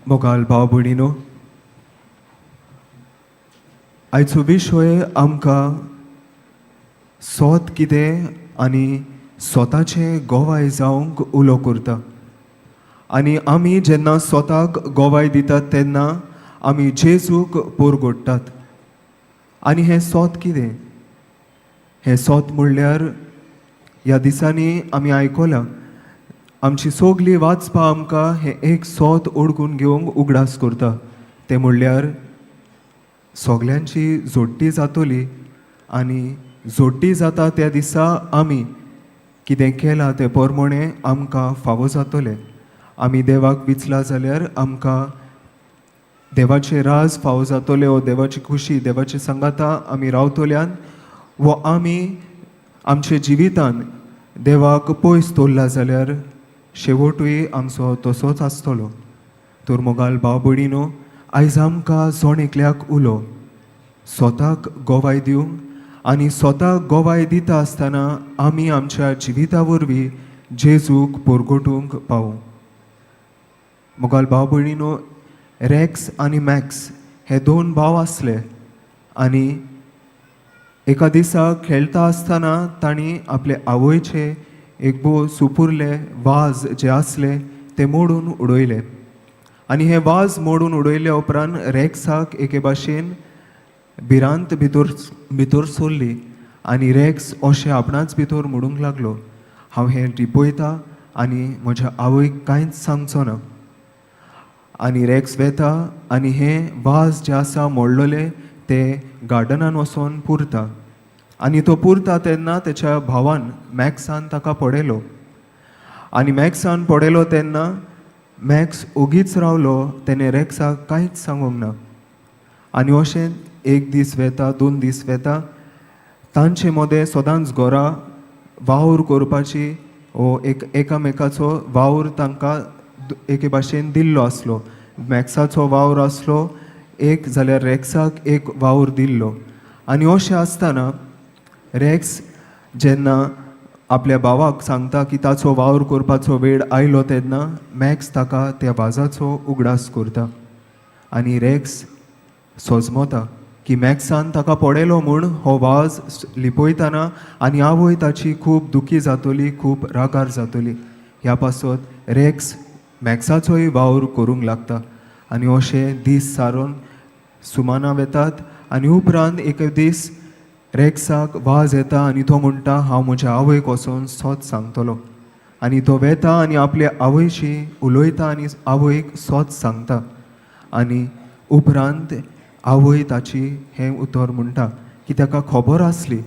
मोगाल भाव भयणीनो, आयचो विशय आमकां सोत कितें आनी स्वताचें गोवाय जावंक उलो करता. आनी आमी जेन्ना स्वताक गोवाय दितात तेन्ना आमी जेजूक पोरगोडटात. आनी हें सोत कितें? हें सोत म्हणल्यार ह्या दिसांनी आमी आयकलां, आमची सगळीं वाचपां आमकां हें एक सोत ओडकून घेवंक उगडास करता. तें म्हणल्यार सगल्यांची जोडटी जातली आनी जोडटी जाता त्या दिसा आमी कितें केलां तें पोरमोणें आमकां फावो जातलें. आमी देवाक विचला जाल्यार आमकां देवाचें राज फावो जातलें वो देवाची खुशी, देवाची सांगाता आमी रावतल्यान वो आमी आमच्या जिवितान देवाक पयस दवरला जाल्यार शेवटूय आमचो तसोच आसतलो. तर मोगाल भाव भयणीनो, आयज आमकां जण एकल्याक उलो स्वताक गोवाय दिवंक आनी स्वताक गोवाय दिता आसतना आमी आमच्या जिविता वरवीं जेजूक पोरगोटूंक पावूं. मोगाल भाव भयणीनो, रेक्स आनी मॅक्स हे दोन भाव आसले आनी एका दिसा खेळटा आसतना तांणी आपले आवयचे एक भोव सुपुरले वाज जे आसले ते मोडून उडयले. आनी हे वाज मोडून उडयले उपरांत रेक्साक एके भाशेन भिरांत भितर भितर सरली आनी रेक्स अशें आपणाच भितर म्हणूंक लागलो, हांव हें लिपयता आनी म्हज्या आवयक कांयच सांगचो ना. आनी रेक्स वेता आनी हे वाज जे आसा मोडलेले ते गार्डनान वचोन पुरता. आनी तो पुरता तेन्ना तेच्या भावान मॅक्सान ताका पळयलो आनी मॅक्सान पळयलो तेन्ना मॅक्स ओगीच रावलो, तेणें रेक्साक कांयच सांगूंक ना. आनी अशें एक दीस वेता, दोन दीस वेता, तांचे मदें सदांच घरा वावर करपाची वो एक एकामेकाचो वावर तांकां एके भाशेन दिल्लो आसलो. मॅक्साचो वावर आसलो एक, जाल्यार रेक्साक एक वावर दिल्लो. आनी अशें आसतना रेक्स जेन्ना आपल्या भावाक सांगता की ताचो वावर करपाचो वेळ आयलो तेन्ना मॅक्स ताका त्या वाजाचो उगडास करता आनी रेक्स सोजमता की मॅक्सान ताका पळयलो म्हूण हो वाज लिपयतना आनी आवय ताची खूब दुखी जातली, खूब रागार जातली. ह्या पासत रेक्स मॅक्साचोय वावर करूंक लागता. आनी अशे दीस सारून सुमाना वेतात आनी उपरांत एक दीस रेक्साक वाज येता आनी तो म्हणटा, हांव म्हज्या आवयक वचोन सोत सांगतलो. आनी तो वेता आनी आपले आवयशी उलयता आनी आवयक सोत सांगता. आनी उपरांत आवय ताची हें उतर म्हणटा की ताका खबर आसली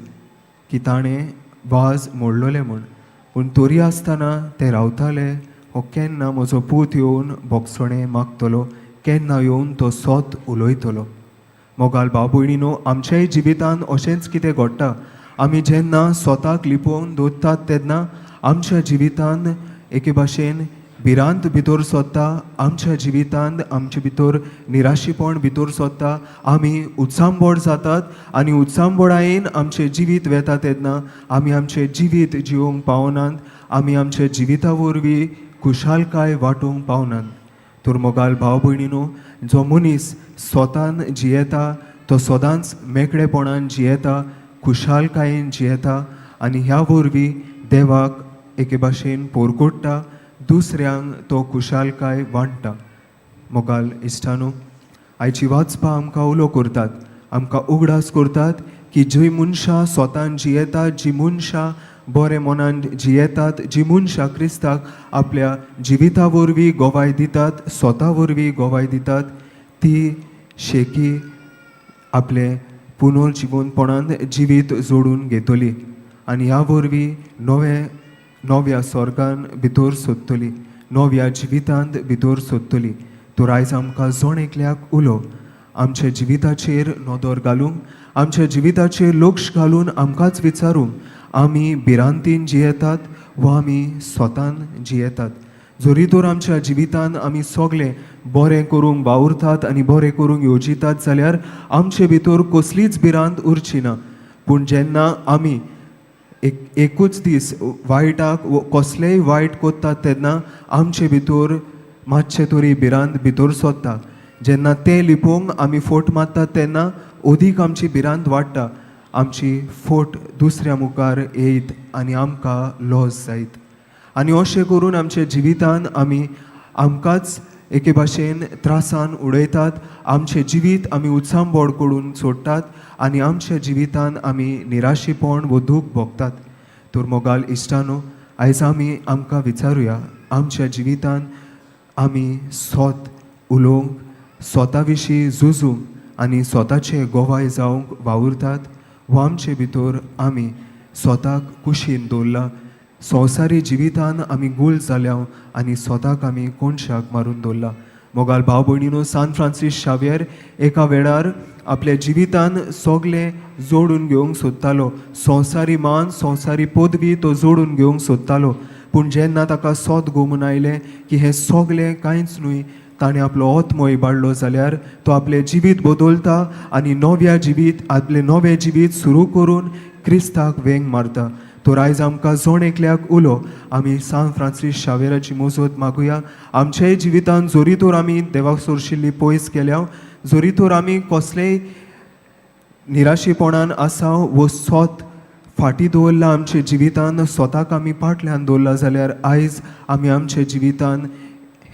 की ताणें वाज मोडलेले म्हूण, पूण तरी आसतना ते रावताले, हो केन्ना म्हजो पूत येवन भोगसणें मागतलो, केन्ना येवन तो सोत उलयतलो. मोगाल भाव भयणीनो, आमच्याय जिवितांत अशेंच कितें घडटा. आमी जेन्ना स्वताक लिपोवन दवरतात तेन्ना आमच्या जिवितांत एके भाशेन भिरांत भितर सोदता, आमच्या जिवितांत आमचे भितर निराशीपण भितर सोदता, आमी उत्सांबोड जातात आनी उत्सांबोडायेन आमचें जिवीत वेता तेन्ना आमी आमचें जिवीत जिवोवंक पावनात, आमी आमच्या जिविता वरवीं खुशालकाय वांटूंक पावनात. तर मोगाल भाव भयणीनो, जो मनीस स्वतान जियेता तो सदांच मेकळेपणान जियेता, खुशालकायेन जियेता आनी ह्या वरवीं देवाक एके भाशेन पोरकोडटा, दुसऱ्यांक तो खुशालकाय वांट्टा. मोगाल इश्टानो, आयची वाचपां आमकां उलो करतात, आमकां उगडास करतात की जी मनशां स्वतान जियेतात, जी मनशां बरें मनान जियेतात, जी मनशां क्रिस्ताक आपल्या जिविता वरवीं गोवाय दितात, स्वता वरवीं गोवाय दितात, ती शेकी आपलें पुनर्जिवनपणान जिवीत जोडून घेतली आनी ह्या वरवीं नवे नव्या स्वर्गान भितर सोदतली, नव्या जिवितांत भितर सोदतली. तर आयज आमकां जण एकल्याक उलो आमच्या जिविताचेर नदर घालूंक, आमच्या जिविताचेर लक्ष घालून आमकांच विचारूंक, आमी भिरांतीन जियेतात वा आमी स्वतान जियेतात. जरी तर आमच्या जिवितान आमी सगळें बरें करूंक वावुरतात आनी बरें करूंक येवजितात जाल्यार आमचे भितर कसलीच भिरांत उरची ना. पूण जेन्ना आमी एक एकूच दीस वायटाक कसलेय वायट करतात तेन्ना आमचे भितर मातशें तरी भिरांत भितर सोदता. जेन्ना तें लिपोवंक आमी फोट मारतात तेन्ना अदीक आमची भिरांत वाडटा, आमची फोट दुसऱ्या मुखार येयत आनी आमकां लॉस जायत. आनी अशें करून आमच्या जिवितान आमी आमकांच एके भाशेन त्रासान उडयतात, आमचें जिवीत आमी उचांबळ करून सोडटात आनी आमच्या जिवितान आमी निराशेपण वो दूख भोगतात. तर मोगाल इश्टानो, आयज आमी आमकां विचारुया, आमच्या जिवितान आमी सोत उलोवंक, स्वता विशीं झुजूंक आनी स्वताचे गोवाय जावंक वावुरतात वो आमचे भितर आमी स्वताक कुशीन दवरला? संवसारी जिवितान आमी गुल जाल्या आनी स्वताक आमी कोनशाक मारून दवरला. मोगाल भाव भयणीनो, सान फ्रांसीस शावियर एका वेळार आपल्या जिवितान सगलें जोडून घेवंक सोदतालो. संवसारी मान, संवसारी पदवी तो जोडून घेवंक सोदतालो. पूण जेन्ना ताका सोद गोमून आयलें की हें सगलें कांयच न्हय, ताणें आपलो आत्मो इबाडलो जाल्यार तो आपलें जिवीत बदलता आनी नव्या जिवीत, आपलें नवें जिवीत सुरू करून क्रिस्ताक वेंग मारता. तर आयज आमकां जण एकल्याक उलो, आमी सान फ्रांसीस शावेराची मोजत मागुया. आमच्याय जिवितान जरी तर आमी देवाक सोरशिल्ली पयस केल्या, जरी तर आमी कसलेय निराशेपणान आसा वो सोत फाटीं दवरला, आमच्या जिवितान स्वताक आमी फाटल्यान दवरला जाल्यार आयज आमी आमच्या जिवितान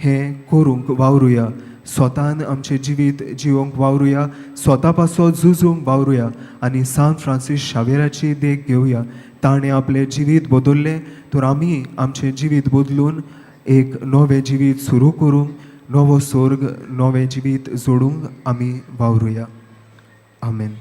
हें करूंक वावरुया. स्वतान आमचें जिवीत जिवोवंक वावरुया, स्वता पासत झुजूंक वावरुया आनी सान फ्रांसीस शावेराची देख घेवया. ताणें आपलें जिवीत बदल्लें, तर आमी आमचें जिवीत बदलून एक नवें जिवीत सुरू करूंक, नवो सोर्ग, नवें जिवीत जोडूंक आमी वावरुया. आमेन.